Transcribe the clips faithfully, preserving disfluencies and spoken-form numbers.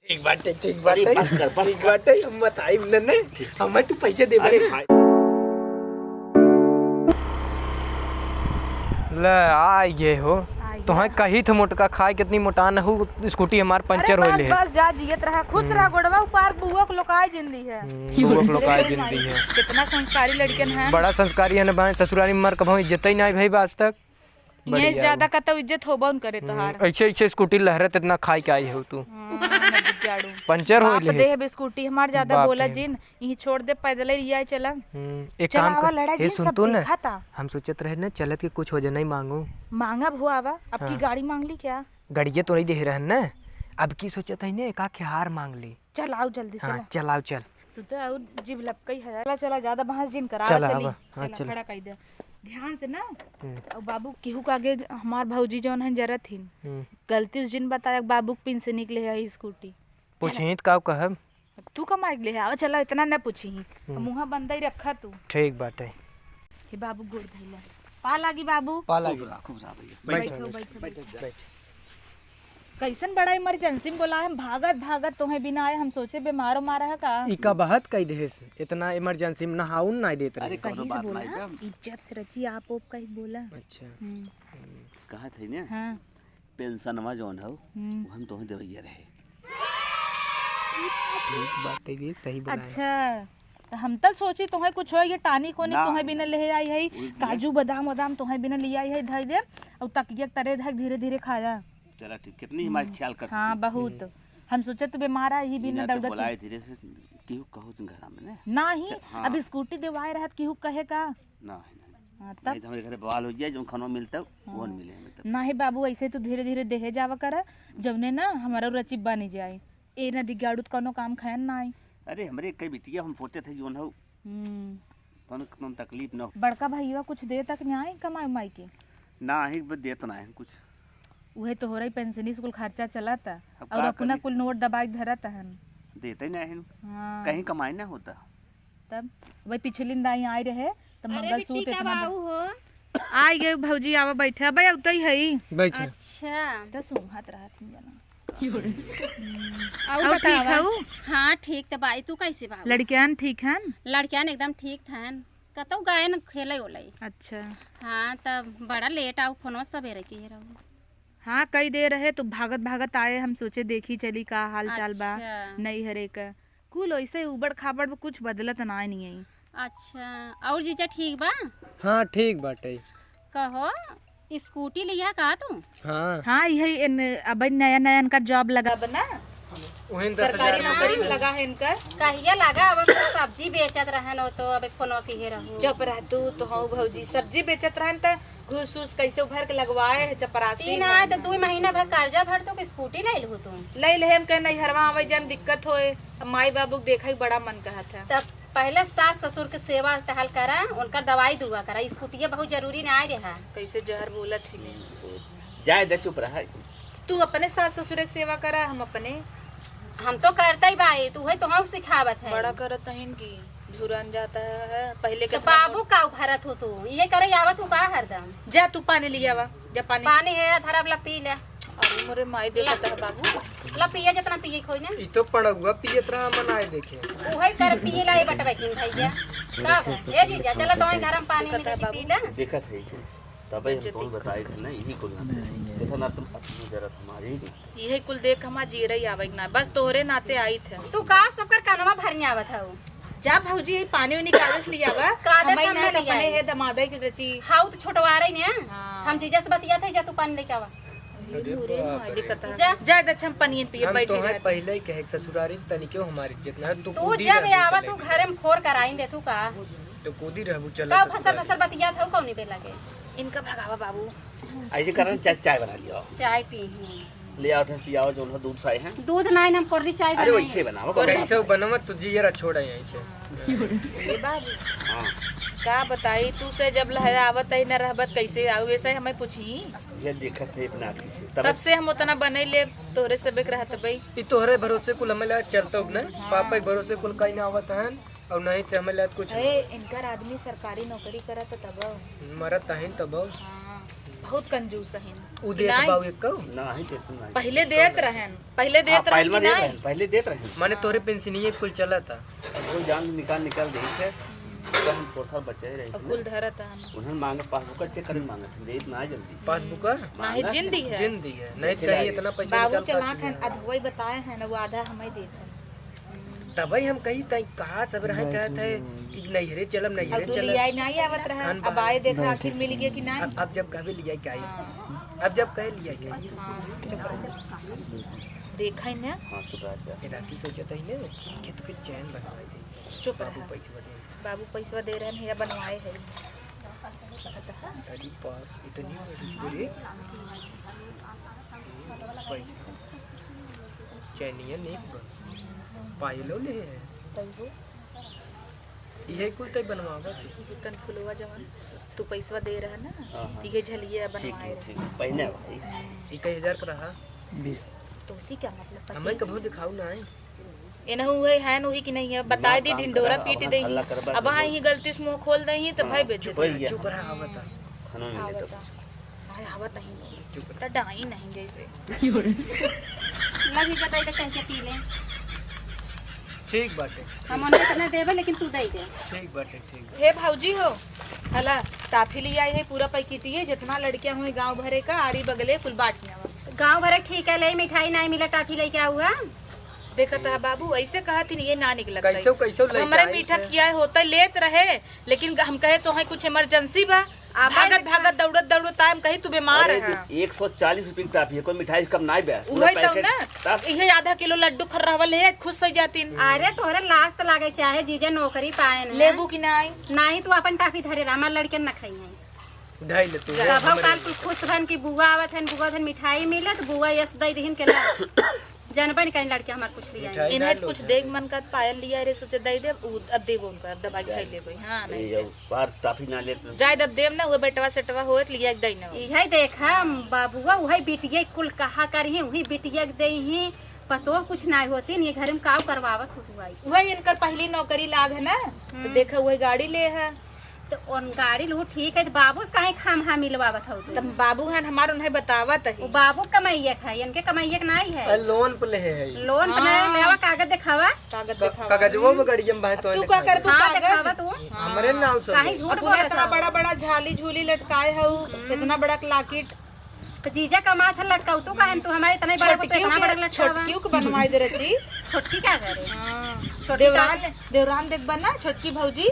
ठीक बाटे, ठीक अरे, बाटे, बस कर, बस ठीक कर। बाटे, हम बताइब न, न, ठीक, ठीक। हमें तू पैसे दे अरे दे। भाई। ले, आ गए हो। आ गया। तोहें कही थे मोटका खाए, कितनी मोटा न हो, स्कूटी हमार पंचर अरे होले बस, है। बस, जा जियत रहा, खुश हम्म। रहा, गोड़वा उपार बुआ के लोकाय जिंदी है। हम्म, बुआ के लोकाय जिंदी है। कितना संस्कारी लड़कन है। बड़ा संस्कारी है ना भाई, ससुरारी में मर कभो इज्जत ही नहीं भाई आज तक। ये बढ़िया ज्यादा हो। कतौ इज्जत होबो न करे हम्म, तोहार। ऐसे, ऐसे स्कूटी लहरत इतना खाई के आई हो तू। हाँ, नदी जाड़ू। पंचर हो बाप ले दे है। अब स्कूटी हमार ज्यादा बाप बोला दे। जिन, यहीं छोड़ दे, पैदल ही लिया चला। हम्म, एक चला काम आवा कर, लड़ा हे जिन, सुन सब तू न, देखा था। हम सोचत रहे न चलत के कुछ हो जाए, नहीं मांगू। मांगब हो आवा, अब की हाँ। गाड़ी मांग ली क्या? गड़िया तो नहीं दे रहन न, अब की सोचत है न एक आखे हार मांग ली। चल आओ जल्दी, हाँ, चला। चल आओ, चल। तू तो और जीभ लपकई है। चला, चला, ज्यादा बहस जिन करा, चला, चली। आवा। हाँ, चला, चला। खड़ा कर दे। ध्यान से ना। हम्म। और बाबू केहू के आगे हमार भौजी जौन है जरत ही। हम्म। गलती से जिन बताया बाबू के पिन से निकले है स्कूटी। चला। पूछी तो का कहब? अब तू कमाई ले आवा, चला इतना न पूछी। हम्म। मुँह बंद ही रखा तू। ठीक बाटे। हे बाबू गोड़ धइला। पा लागी बाबू। पा लागी। खूब रहा, खूब रहा भैया। बैठ। बैठो, बैठो, बैठो। बैठ। कैसन बड़ा इमरजेंसी में बोला है, हम भागत भागत तोहे बिना आए, हम सोचे बीमार उमार है का? ई का बहत कई देहेस, इतना इमरजेंसी में नहाउन ना देत रहे। अरे, कौनो सही से बात बोला, नहीं बा। इज्जत से रची आप ओप कहीं बोला। अच्छा। हम्म। कहत है ना, हाँ। पेंशनवा जौन हौ, हम्म। वो हम तोहे देवैया रहे। ठीक बात है, ये सही बोला है। अच्छा, तो हम तो सोची तोहे कुछ हो, ये टानी कोनी ना, तोहे बिना ना। ले आई है, वो ये काजू बादाम वादाम तोहे बिना ले आई है, धई दे, और तकिया के तरे धई धीरे धीरे खाया। चला ठीक, कितनी हमारी हम्म। ख्याल करती हाँ, तू। बहुत। हम्म। हम सोचे तू बीमार है, यही बिना इन्हें तो दौड़त बुलाए ही। धीरे से, केहू कहो तुम घर में ने। ना ही, चल, हाँ। अब स्कूटी देवाए रहत, केहू कहे का? ना, ना। हाँ, तब? नहीं तो हमारे घरे बवाल हो जाए, जो खाना मिलता है, वो हाँ। नहीं मिले हमें तब। ना ही बाबू, ऐसे तू धीरे धीरे देहे जावा करा, जौने ना हमारा रची बनी जाए। ए नदी गाड़ू त कौनो काम खायन ना आई। अरे, हमरे कई बिटिया हम सोचे थे, जो न हो, हम्म। कौनो, कौनो तकलीफ न हो। बड़का भैया कुछ दे तक नहीं आई कमाई माई के? ना ही, बस देत ना है कुछ। उहे तोहरा ही पेंशनी से कुल खर्चा चलत, अब और का अपना करी? कुल नोट दबाई धरत हन। देते ही ना है। हाँ। कहीं कमाई ना होता। तब वही पिछली दाई आए रहे, तब अरे मंगलसूत्र बिट्टी, इतना कब बड़-, आऊ हो? आई गए भौजी, आवा बैठे। अबे उतई हई। बैठे। अच्छा। त सूंघत रहत ही जना। और और ठीक बतावा? हऊ? हाँ, ठीक त बाई, तू कैसे बाऊ? लड़कियान ठीक हन? लड़कियान एकदम ठीक हन। कतौ गए न खेले ओले। अच्छा। हाँ, तब बड़ा लेट आऊ, फोनवा सवेरे किहे रहू। हाँ, कई दे रहे तो भागत भागत आए, हम सोचे देखी चली का हाल चाल बा अच्छा। नैहरे का। कुल ओइसे उबड़ खाबड़ में कुछ बदलत ना नहीं है। अच्छा, और जीजा ठीक बा? हाँ, ठीक बाटे। कहो, स्कूटी लिया का तू? हाँ। हाँ, यही इन, अब नया नया इनका जॉब लगा बना। उहें दस हजार सरकारी रुपया नौकरी में लगा है इनका। कहिया लगा? अब हम तो सब्जी बेचत रहन हो तो अब फोनो किहे रहू। चुप रह तू, तो हऊ भौजी, सब्जी बेचत रहन त घूस उस कैसे उभर के लगवाए है चपरासी तीन में। आए तो दुई महीना भर कर्जा भर तो के स्कूटी ले लू तू। ले ले हम कहे नैहरवा आवे जाए में दिक्कत होए, अब माई बाबू के देखा ही बड़ा मन कहत है। तब पहले सास ससुर के सेवा टहल करा, उनकर दवाई दुआ करा, स्कूटिया बहुत जरूरी ना आए रहा। कैसे जहर बोलत ही ले। जाए दे, चुप रहा। तू अपने सास ससुर के सेवा करा, हम अपने। हम तो करते ही बाई, तू है तो हम सिखावत है। बड़ा करत हईन की झुरन जाता है, पहले तो कितना बाबू मोट- का उभरत हो तू, ये करे आवत हो का हरदम? जा तू पानी लिया वा, जा पानी। पानी है, धरा वाला पी ले। अरे मोरे माई देखत है बाबू। ला पिए जितना पिए खोई ना। ई तो पड़गुआ पियत रहा, मनाए देखे। उहे कर पिए ला, ये बटवा किन भैया। तब, ए जीजा, चला तो घर में पानी देखत है लेके पी बाबू। ले। देखत है, तबे हम इज्जत कौन बताए थे ना, यही कुल ना। देखा ना तुम अपनी जरूरत हमारी ही नहीं। इहे कुल देख हमार जीरा ही आवे के ना, बस तोहरे नाते आई थे। तू का सबकर कानवा भरने आवत हऊ? जा भौजी, यही पानी उनी कागज लिया बा। कागज हमारी हम ना ना तो अपने लियाई। है दमादे के रची। हाउ तो छोटवारे ने। हाँ। हम जीजा से बतिया थे, जा तू पानी लेके आवा। अरे अरे बाप रे। दिक्कत है। जा। जा इधर से हम पानी पिए हम बैठी तो हैं रहती। पहले ही कहे ससुरारी तनी क्यों हमारी इज्जत ना है, तू तू कूदी जब रहबू आवा चले तू के। घरे में फोर कराइन दे तू का। तो कूदी रहबू चला का ससुरारी। फसर फसर बतिया था कौनी बेला के। इनका भगावा बाबू। ऐसे कारण चाय, चाय बना लिया। चाय पी ही। ले आओ, ठन पियाओ, जो उन्हें दूध साए हैं। दूध ना, हम कोर्री चाय अरे बनाई। वैसे बनाओ, कोर्री कोर्री। से बनवा तो जियरा छोड़ा यहीं से। ए बाबू, हाँ। का बताई, तू से जब लहरावत ही न रहबत, कैसे आऊ, वैसे हमें पूछी। ये देखत है अपना आँखी से। तब तब से हम उतना बने ले, तोहरे से बेक रहत बई। ई तोहरे भरोसे कुल हमें ला चलता ना, हाँ। पापा के भरोसे कुल कहीं ना आवत हन, और नहीं ते हमें ला कुछ अरे, इनकर आदमी सरकारी नौकरी करत तब। मरत हन तब। हाँ। बहुत कंजूस हइन। उ कि देत नाई? बा उ एको? नाही देत, नाही। पहिले देत रहन, पहिले हाँ, देत रहन पहिले कि देत नाई? रहन, पहिले देत रहन। माने तोरे पेंशनिये कुल चलत आ। अब वो जान निकाल, निकाल देई से, तो हम थोड़ा सा बचे रहे अब ना। कुल धरत आ हम। उन्हें मांगे, पासबुक चेक करे मांगत हैं, देत ना जल्दी। पासबुक? नाही, मांगत जिन हैं। दी है। जिन दी है, नहीं तो कहीं इतना पैसा बाबू निकाल चलाक पाती हन, है। अधवई बताए हैं ना, वो आधा हमें देत हैं। तबही हम कही तई कहा सब रहे कहत है कि नैहरे चलब, अब नैहरे तू चलब। लियाई नाई आवत रहा, खान अब बाहर। आए देखा आखिर मिल गया कि नाई? अब, अब जब कहबे लियाई के आई, हाँ। अब जब कहे लियाई के आई। हाँ, चुप रह। देखा ही ना। हाँ, चुप रह जा। ये राती सोचत ही ना कि तुके चैन बनवाई दे। चुप बाबू रह। पैसवा दे। बाबू पैसवा दे रहे हैं, बनवाए है। अरे बाप, इतनी बड़ी रे। पैसा। चैनिया नीक बा। पायलो ले है। तैयो। इहे कुल तै बनवावत है। इहे कनफुलवा जवन तू पैसवा दे रहा ना, हाँ, हाँ। तिहे झलिया ठीक बनवाए है, रहे। ठीक है। पहिने भाई। इक्कीस हजार का रहा। बीस। तो उसी क्या मतलब, हमें पच्चीस? कभू दिखाऊ ना है। एनहु उहे है, उही कि नहीं है, बताए दी, ढिंढोरा पीट दे। अब हाँ, ये गलती से मुंह खोल दे ही, तो हाँ, भाई बेइज्जत चुप रहा, होई। चुप रहा, आवत आ। खाना नहीं लेता। आवत आ। हाँ, आवत नहीं। चुप रहा। तो डाई नहीं जैसे। लगी बताई तो कह के पी ले। ठीक बाटे। हम उन्हें इतना देबे, लेकिन तू दे दे। ठीक बाटे, ठीक बाटे। हे भौजी हो, हला टाफी ले आई है, पूरा पैकेटिए, जितना लड़कियां हुई गांव भरे का, आरी बगले कुल बांटियां। गांव भरे ठीक है, ले मिठाई नहीं मिला, टाफी लेके आऊ है। देखत है बाबू, ऐसे कहत ही नहीं, ये ना निकलत है। कैसो, कैसो अब लइका हमरे आई मीठा थे। खियाए होता लेत रहे, लेकिन हम कहे तो है कुछ इमरजेंसी बा। आप भागत, आए भागत, दौड़त, दौड़त आए, हम कही तू बीमार अरे, है। एक सौ चालीस रुपये की टाफी है, कोई मिठाई कम ना बे। पूरा उहे तो पैकेट ना, तब इहे आधा किलो लड्डू खर रहवल है, खुश हो जातीन। अरे, तोहरे लाज तो लागे चाहे जीजा नौकरी पाए न। लेबू कि नाई? नाई, तू अपन टाफी धरे रह, हमार लड़के न खाई हैं। धइले तू, जा। कभौ हमरे काल कुल खुश भन कि बुआ आवत हन, बुआ धन मिठाई मिलत, बुआ यस दई दिहिन के ला। जनबन कहीं लड़के हमार कुछ लिया मिठाई इन्हें ना कुछ लोग देख धरे। मन का पायल लिया रे, सोचे दई दे, उ अब देबो उनका, अब दवाई जा। खाई लेबे। हाँ, ये नहीं जो दे। बार टाफी ना लेत। जाए दब देब ना, वो बेटवा सेटवा होत लिया एक दई ना। इहे देखा, बाबुआ उहे बिटिया कुल कहा करही, उही बिटिया के देही, पतोह कुछ ना होती, ये घर में काव करवावत हो तू आई। उहे इनकर पहली नौकरी लाग है ना, तो हम्म। देखा उहे गाड़ी ले है। तो उन गाड़ी लू ठीक है, तो बाबू से काहे खामहा मिलवावत हो तू? तब बाबू हन हमार उन्हें बतावत है। वो बाबू कमाइए है, इनके कमाइए के नाई है। अरे लोन पे ले है। लोन पे हाँ। ले, लेवा कागज दिखावा। कागज क-, दिखावा। कागजवो में गड़ियम भाई तो तू का दिखाई कर दे। तू हाँ, कागज? दिखावा तू। हमरे नाम से काहे ले। झूठ अपना बोलत इतना हो? बड़ा बड़ा झाली झूली लटकाए हो, हम्म। इतना बड़ा लाकिट। तो जीजा कमात है लटकाऊ, तू काहे तू हमारे इतना बड़ा को तो छोटकियों इतना के, बड़ा लटकावा। छोटकियों के बनवाए दे रची। छोटकी का करे? हाँ। छोटकी देवरान, का देवरान देख बना, छोटकी भौजी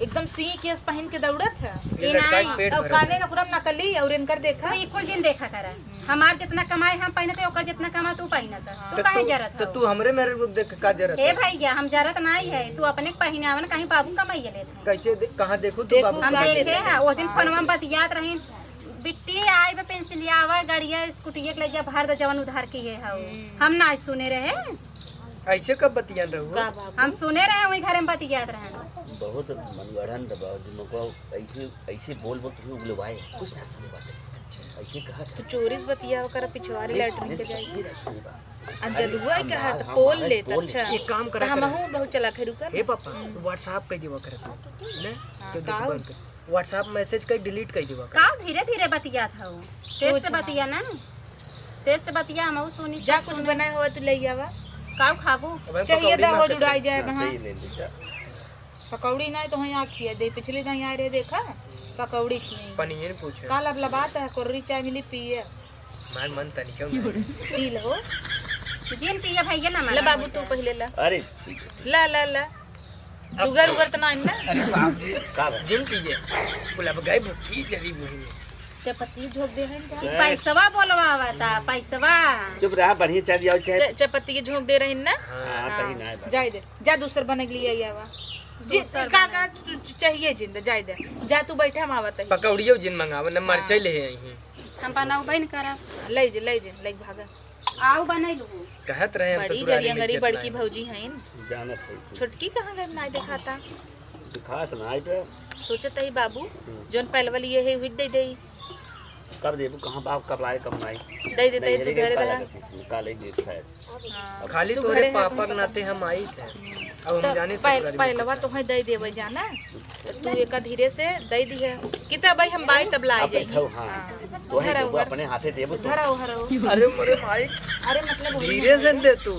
एकदम सी केस पहन के दौड़त है। ये ये लटकाई नाई। पेट अब भरत काने है। नकुरम नकली और इनकर देखा। तू इकुल जिन देखा करा। हमार जितना कमाई हम पहनते, ओकर जितना कमा तू पहनत। तू तो काहे तू, जरत तो हो? तू हमरे मेरे को देख के का जरत हे है? भैया, हम जरत नाई है, तू अपने के पहिनावन, कहीं बाबू कमाइए लेत हैं। कैसे दे-, कहाँ देखू तू देखू बाबू हम का देखे देत हैं, हैं? वो दिन हाँ। फोनवा में बतियात रही, बिट्टी आए बे पेंसिलिया आवा, गाड़िया स्कूटी एक ले जा, भर दे जवन उधार की है हऊ। हम्म। हम ना सुने रहे। ऐसे कब बतियान रहू? का बाबू? हम सुने रहे, वही घर में बतियात रहे। बहुत मनगढ़ंत बा, दिमागवा ऐसे, ऐसे बोल बोल तुझे उगलवाए, कुछ ना सुने बाटे। अच्छा। ऐसे कहा था। तू चोरी से बतिया ओकर पिछवारी ये लैट्रिन सुने के जाई। ये ना सुने बा। आ अरे, जदुआ हम कहा बाहर, त हम पोल बाहर लेत, पोल अच्छा। लेत। एक काम करा त हमहू करे। बहुत चला खे रुकर। हे पापा, हम्म। WhatsApp कर देवा करे तू, ने? हाँ, तो देख काऊ? बंद कर। WhatsApp message कहीं delete कर देवा। काऊ धीरे धीरे बतियात हऊ। तेज से बतिया ना। तेज से बतिया, हमहू सुनी, जा सब कुछ सुनी। बनाए हो तो ले आवा। काऊ खाबू? अब हम चाहिए पकौड़ी दा ना हो कर जुड़ाई रहे। जाए हाँ, वहाँ। चाहिए ले लीजिए। पकौड़ी ना तो वहीं आँख खिया दे, पिछली दाई आए रहे देखा, पकौड़ी खियाई। पनीर पूछे। काल अब लबात है, कोर्री चाय मिली पिए। मार मन तनिको नहीं। पी लो। जिन पिए भैया ना ले मार बाबू होता। तू पहले ला। अरे, ठीक है, ठीक। ला, ला, ला। अब सुगर उगर त ना है ना? अरे बाप रे। का बा? जिन पीजे। बोला, अब गए भुक्की जरी मुही में। चपत्ती झोंक दे हैं क्या? ई पैसवा बोलवावा था, पैसवा। चुप रहा, बढ़िया चल जाओ, चाहे च-, चपत्ती के झोंक दे रही ना? हाँ, हाँ, सही ना है बात। जाए दे, जा दूसर बने के लिए आवा। जी, दूसर का, बने। का तू चाहिए जिंद, जाए दे। जा तू बैठा, हम आवत है। पकौड़ियो जिन मंगावा, न मरचाई हाँ। ले आई हैं। हम बनाऊ बन करब। ले जे, ले जे, ले भागा। आऊ बनैलू। कहत रहे हम बड़ी ससुरारी में जरियंगरी इज्जत बड़की नाई। भौजी हईन। जानत है। छोटकी कहाँ गई, नाई देखाता? दिखात नाई पे। सोचत ही बाबू, हम्म। जोन पहलवा लिए है, हुई दे दे। कब देबू, कहाँ बाप, कब आए, कब नाई? दे देते नहीं, तू नहीं, घरे काला रहा। करती थी, काले गेट शायद। हाँ, खाली तू तोरे घरे पापा रहा। के नाते हम आई थे। अब हम तो जाने पहल-, ससुरारी में पहलवा कितना। तो है दे देवे जाना। तो तू एका धीरे से दे दी है। कितना भाई हम बाई तब ला अब जाएगी। बैठो, हाँ। हाँ। तो है धरा बबुआ, उधर। अपने हाथे देबो तो। धरा उधर हो। अरे मोरे भाई, अरे मतलब वही धीरे ना से बोले। दे तू।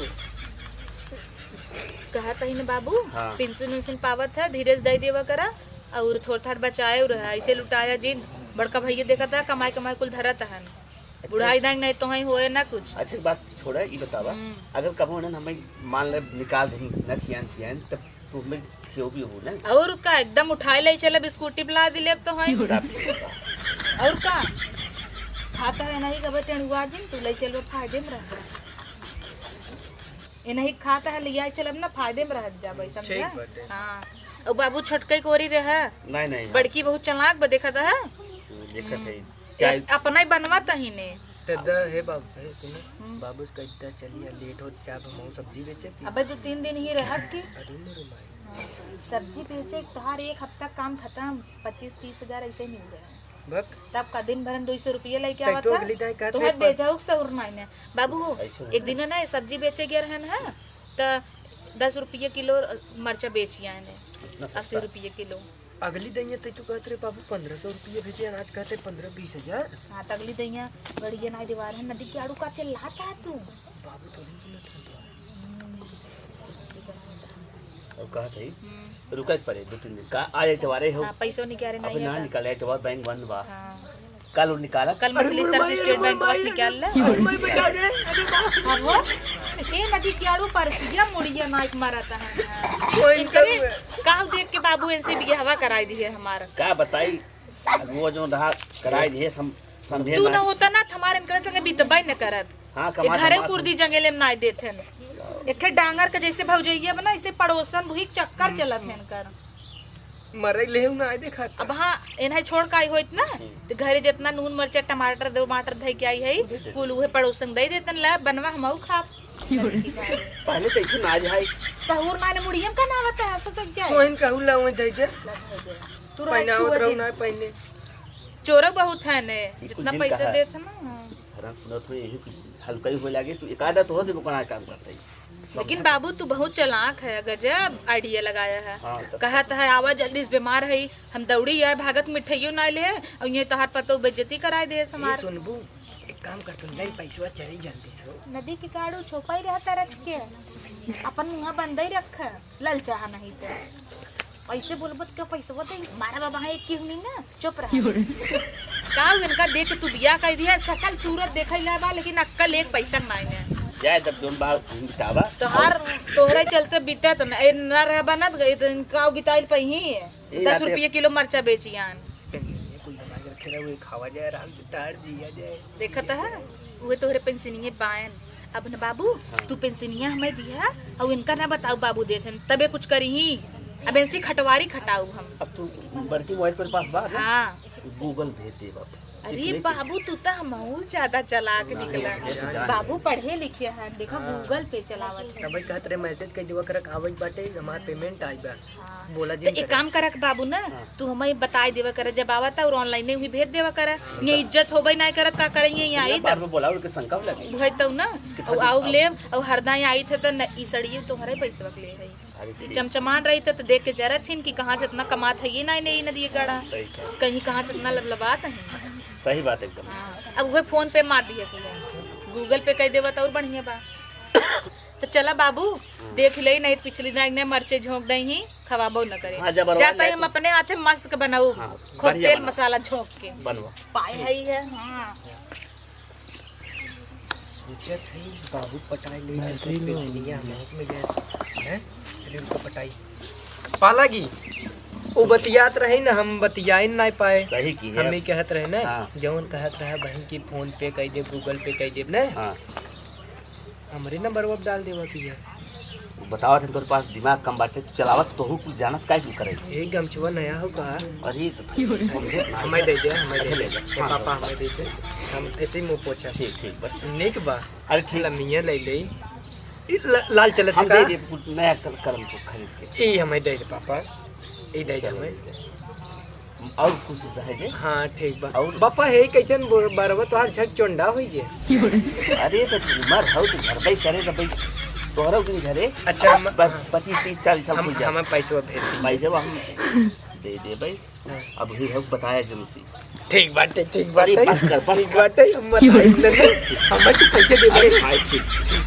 कहत ही न बाबू, हाँ। पेंशन उंशन पावत है, धीरे से दे देवा करा, और थोड़ थाड़ बचाए रहा, ऐसे लुटाया जिन। बड़का भैया देखत है, कमाई कमाई कुल धरत हन। अच्छा। बुढ़ाई दांग नहीं तो ही होए ना कुछ। अच्छा, एक बात छोड़ा, ई बतावा, हम्म। अगर कबो उन्हें हमें मान ले निकाल दही, ना खियान पियान, तब तू हमें खियो भी हो ना? और का, एकदम उठाए ले चलब, स्कूटी पे लाद लेब तो है। तब ठीक बा। और का, खाता है नहीं कबे टेढ़ुआ जिन, तू ले चलबे फायदे में रहबे। ए नहीं खाता है, ले आए चलब ना, फायदे में रह जाबे, समझा? ठीक बाटे। हाँ। और बाबू छोटके कोरी रहे। नहीं, नहीं, हाँ। बड़की बहुत चालाक बा, देखत है। देखत है। हम्म। चाहे ए, अपना ही बनवा तही ने। त द-, हे बाबू, हे सुनो, हम्म। बाबू से कह द, चलिए, लेट होत, चाहे हम सब्जी बेचे की। अबे दो तीन दिन ही रहब की। अरे मोरे माई। हाँ। सब्जी बेचे, तोहार एक हफ्ता काम खत्म, पच्चीस तीस हजार ऐसे ही मिल जाए। बक। तब का दिन भरन दो सौ रुपये लेके आवत है। अगली दाई कहत तो है, है बेचाऊ के सहूर नाई ने। बाबू, ऐसे एक दिन ना सब्जी बेचे गया रहन है, त दस रुपये किलो मरचा बेची आए ने, इतना अस्सी रुपये किलो। अगली दइया तै तू कहत रहे बाबू पन्द्रह सौ रुपये भेजे, आज कहते पन्द्रह बीस हजार। हाँ, त अगली दइया गड़िया नाई दीवार है, नदी के आड़ू का चिल्लाता है तू। बाबू तो नहीं सुनत है तो। हम्म। और कहत है, हम्म। रुका के पड़े दो तीन दिन का, आज एतवारे हो। हाँ, पैसो निकाले अभी नहीं ना है। निकाले, एतवार बैंक बंद बा। हाँ। कल निकाला। कल मछली सर से स्टेट बैंक से निकाल ले। अरे मैं बचा दे, अरे बाप। अब वो, ए नदी के आड़ू पर सिया मुड़िया माइक मारता है। कोई इनकरे इनका काव देख के बाबू इनसे बियाहवा कराई दिए हमारा। का बताई, अब वो जो रहा कराई दिए सम-, समझे तू ना। ना होता ना, त हमारे इनकरे संगे बितबाई न करत। हाँ, ए कमा घरे धमा कुर्दी जंगले में नाई देत हन। एक ठे डांगर के जैसे भौजैया बना, ऐसे पड़ोसन भुई चक्कर चलत है इनकर। मरे लेहू ना आए देखा त। अब हाँ, एनहे छोड़ का आई होइत ना, हम्म। त घरे जितना नून, मरचा, टमाटर, टमाटर धइ के आई है, कुल उहे पड़ोसन दे देतन, ला बनवा हमहू खाब। पहले तो ऐसे ना जाए। सहूर ना ने मुड़ियम का ना बता, ससक जाए। वहीं कहू ला, वहीं दे दे। ला दे दे। तू पहने रहा आवत छुआ रहू दिन। ना पहने। चोरक बहुत है ने, ये कुछ जितना दिन पैसा कहा। देत है ना। हरा सुनत हो, यही कुछ हल्का ही हो लागे, तू एक आधा तो हो दे, कोना काम करता है। लेकिन बाबू, तू बहुत चालाक है, गजब idea लगाया है। हाँ, तब कहत है, "आवा जल्दी से, बीमार है, हम दौड़ी आए, भागत मिठाइयों ना ले, और ये तोहार पतोह बेइज्जती कराए दे ये हमार।" सुनबू, एक काम कर, तू ले पैसवा चली जल्दी से। नदी के काड़ू छोपाई रहता रच के, अपन मुँह बंदे रख, ललचाहा नहीं तो। ऐसे बोलबो त का पैसवा दे? मारा बाबा है एक की हुनी ना, चुप रहा। का इनका देख के तू बियाह कर दिया? सकल सूरत देखै ला बा, लेकिन अक्कल एक पैसा नाई है। जाए तब जोन बा, हम बितावा। तोहार, तोहरे चलते बीतत न, ए, न रहबा न, त इनका बिताइल पही है। ए, दस रुपये किलो मरचा बेची आन। पेंसिल ये कोई हमारे रखे रहो, ये खावा जाए आराम से, टार जिया जाए। देखत है, उहे तोहरे पेंसिनिये बायन। अब न बाबू, हाँ। तू पेंसिनिया हमें दिया, और इनका ना बताऊ बाबू देत हन, तबे कुछ करी ही। अब ऐसी खटवारी खटाऊ हम। अब तू बड़की मोबाइल तोरे पास बा ना? हाँ। Google भेज दे बाबू। अरे सीख ले बाबू, तू तो हमहू ज्यादा चालाक ना, निकला। ये तो जान बाबू ले। पढ़े लिखे हैं, देखो हाँ। Google पे चलावत है। तब भाई कहत रहे message कर देवा करक आवत बाटे, हमार payment आई बा। हाँ। बोला तो जिन एक करे। काम करक बाबू ना, हाँ। तू हमें बताई देवा करे, जब आवता और online ही भेज देवा करे। हाँ। ये इज्जत होबे ना करत, का करेंगे ये ये आई बार तब। में बोला, उनके शंका लगे। वही तो ना, कितना और दिन आऊ अब? लेब, और हरदा आई थे तो न, ई सड़िए तुम्हारे पैसे ले है। अरे ई ठीक। चमचमान रही थे तो देख के जरत हिन कि कहाँ से इतना कमात है, ये ना, नहीं नदी कड़ा। सही बात। कहीं कहाँ से इतना लबलबात है। सही बात एकदम। हाँ, अब वो PhonePe मार दिया कि Google Pay कर देवा तो और बढ़िया बा। तो चला बाबू, हम्म। देख ले, नहीं तो पिछली दाई ने मरचे झोंक दे ही, खवाबो न करे। हाँ, जब अरवा जाता ही जाए हम तो अपने हाथे मस्त के बनाऊ, हाँ, खूब बढ़िया तेल बना। मसाला झोंक के। बनवा। पाए है ही है, हाँ। सोचत है, बाबू पटाए ले, बैटरी तो लो। पेंसिलिया हम हाथ में जाए, हैं? चलिए उनको पटाई। पालागी, वो बतियात रहे ना, हम बतियाए ना पाए। सही की है। हम ही कहत रहे ना, हाँ। जौन कहत रहे बहन की PhonePe कर दे, Google Pay कर दे ना। हाँ। हमरे नंबर वो डाल देवा की है। बतावत है तोरे पास दिमाग कम बाटे, तू चलावत तो हो, कुछ जानत काहे तू करे? ए गमछुआ नया हो का? अरे तो समझे ना। हमें दे दे, हमें दे अच्छा, दे। ले ले। ए हाँ, पापा, हाँ। हमें दे दे। हम ऐसे ही मुंह पोछा। ठीक, ठीक, बस। निक बा। अरे ठीक। लमिया ले ले। ई ल-, लाल चलत हम का? दे दे, कुछ नया कल-, कलम को खरीद के। ई हमें दे दे पापा। ई दे दे चलो, हमें। दे दे। और कुछ चाहे जे? हाँ, ठीक बा। और? बापा, हे कैसन बर-, बरवा तोहार झट चोंडा होई जे? अरे, तो उमर हौ, तो घर भाई करे, तो भाई, तोहरा दिन घरे। अच्छा, हम, हम, बस हाँ। पच्चीस, तीस, चालीस साल हम, खुल जाए। हमें पैसवा भेज दीजिए। पैसवा हम दे दे भाई। हाँ। अब ही हम बताया जरूर सी। ठीक बाटे, ठीक अरे बाटे। बस कर, बस ठीक कर। बाटे, हम बताई लगे। हम तो कैसे दे अरे दे? भाई, ठीक, ठीक,